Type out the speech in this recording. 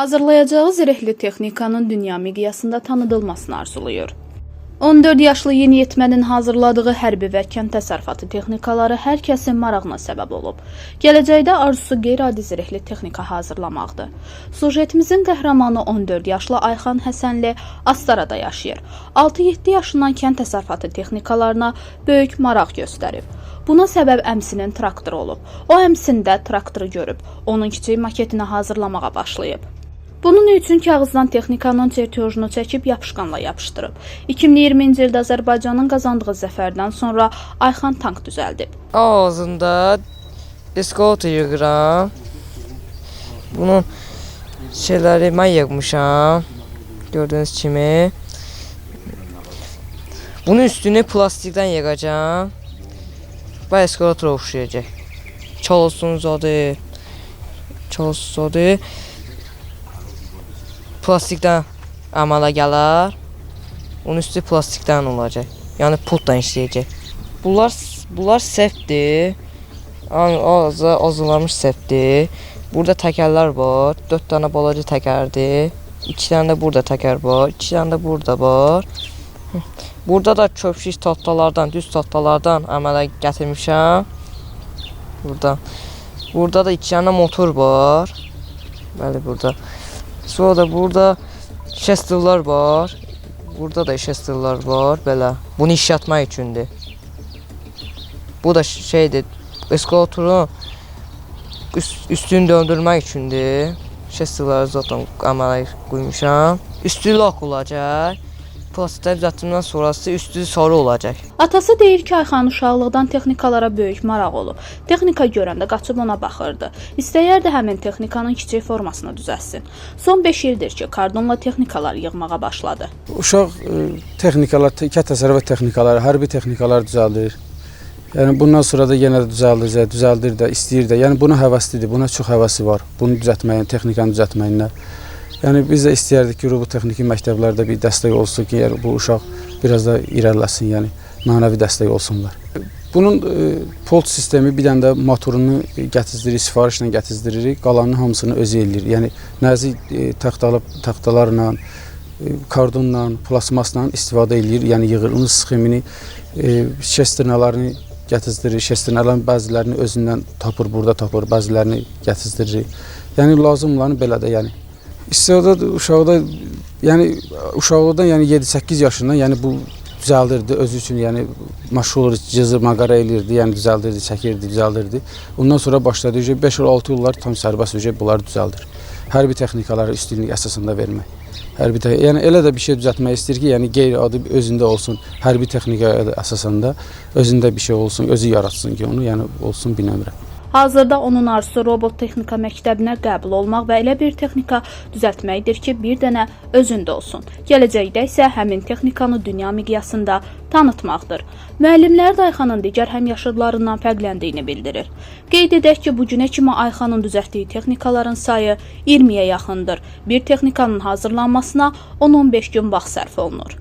Hazırlayacağı zirehli texnikanın dünya miqyasında tanıdılmasını arzulayır. 14 yaşlı yeniyetmənin hazırladığı hərbi və kənd təsərrüfatı texnikaları hər kəsin marağına səbəb olub. Gələcəkdə arzusu qeyri-adi zirehli texnika hazırlamaqdır. Sujetimizin qəhrəmanı 14 yaşlı Ayxan Həsənli Astarada yaşayır. 6-7 yaşından kənd təsərrüfatı texnikalarına böyük maraq göstərib. Buna səbəb əmsinin traktoru olub. O əmsində traktoru görüb, onun kiçik maketini hazırlamağa başlayıb. Bunun üçün kağızdan texnikanın çertejunu çəkib yapışqanla yapışdırıb. 2020-ci ildə Azərbaycanın qazandığı zəfərdən sonra Ayxan tank düzəldib. Ağzında eskalator yığıram. Bunun şeyləri mən yığmışam. Gördüyünüz kimi. Bunun üstünü plastikdən yığacağam. Və eskalatora oxşayacaq. Çalsın zadı. Çalsın zadı. Plastikdən əmələ gələr. Onun üstü plastikdən olacaq. Yəni pultla işləyəcək. Bunlar sefdir. Yəni azca hazırlanmış sefdir. Burada təkərlər var. 4 dənə balaca təkərdir. 2 dənə də burada təkər var. 2 dənə də burada var. Burada da çöpşik taxtalardan, düz taxtalardan əmələ gətirmişəm. Burada. Burada da 2 dənə motor var. Bəli, burada. Sonra da burada şesterlər var. Burada da şesterlər var belə. Bunu işlətmək üçündür. Bu da şeydir. Eskalatorun üstünü döndürmək üçündür. Şesterləri zaten əmələ qoymuşam. Üstü lak olacaq. Plastikdə düzəltdikdən sonrası üstü sarı olacaq. Atası deyir ki, Ayxan uşaqlıqdan texnikalara böyük marağı olub. Texnika görəndə qaçıb ona baxırdı. İstəyərdi həmin texnikanın kiçik formasını düzəltsin. Son 5 ildir ki, kardonla texnikalar yığmağa başladı. Uşaq texnikalar, kənd təsərrüfat texnikaları, hərbi texnikalar düzəldir. Yəni bundan sonra da yenə də düzəldəcək, düzəldir də, istəyir də. Yəni buna həvəslidir, buna çox həvəsi var. Bunu düzəltməyin, texnikanı düzəltməyinə. Yəni biz də istəyərdik ki, robot texniki məktəblərdə bir dəstək olsun ki, yəni bu uşaq biraz da irəliləsin, yəni mənəvi dəstək olsunlar. Bunun polt sistemi bir dənə də motorunu gətizdirik, sifarişlə gətizdiririk, qalanının hamısını özü eləyir. Yəni nazik taxtalarla, kardonla, plasmasla istifadə eləyir. Yəni yığır onun sxemini, şesternalarını gətizdirir. Şesternaların bəzilərini özündən tapır, burada tapır, bəzilərini gətizdirir. Yəni lazım olanı belə də, yəni. İstedad uşaqda, yəni uşaqlıqdan, yəni 7-8 yaşından, yəni bu düzəldirdi özü üçün, yəni məşğul olur, cızır maqara eləyirdi, yəni düzəldirdi, çəkirdi, düzəldirdi. Ondan sonra başladı 5-6 illər tam sərbəst bunları düzəldir. Hərbi texnikalara üstünlük əsasında vermək. Hərbi yəni elə də bir şey düzəltmək istəyir ki, yəni qeyri-adi özündə olsun, hərbi texnikaya əsasında özündə bir şey olsun, özü yaratsın ki, onu, yəni olsun bir nömrə. Hazırda onun arzusu robot texnika məktəbinə qəbul olmaq və elə bir texnika düzəltməkdir ki, bir dənə özündə olsun. Gələcəkdə isə həmin texnikanı dünya miqyasında tanıtmaqdır. Müəllimlər də Ayxanın digər həmyaşıdlarından fərqləndiyini bildirir. Qeyd edək ki, bu günə kimi Ayxanın düzəltdiyi texnikaların sayı 20-yə yaxındır. Bir texnikanın hazırlanmasına 10-15 gün vaxt sərf olunur.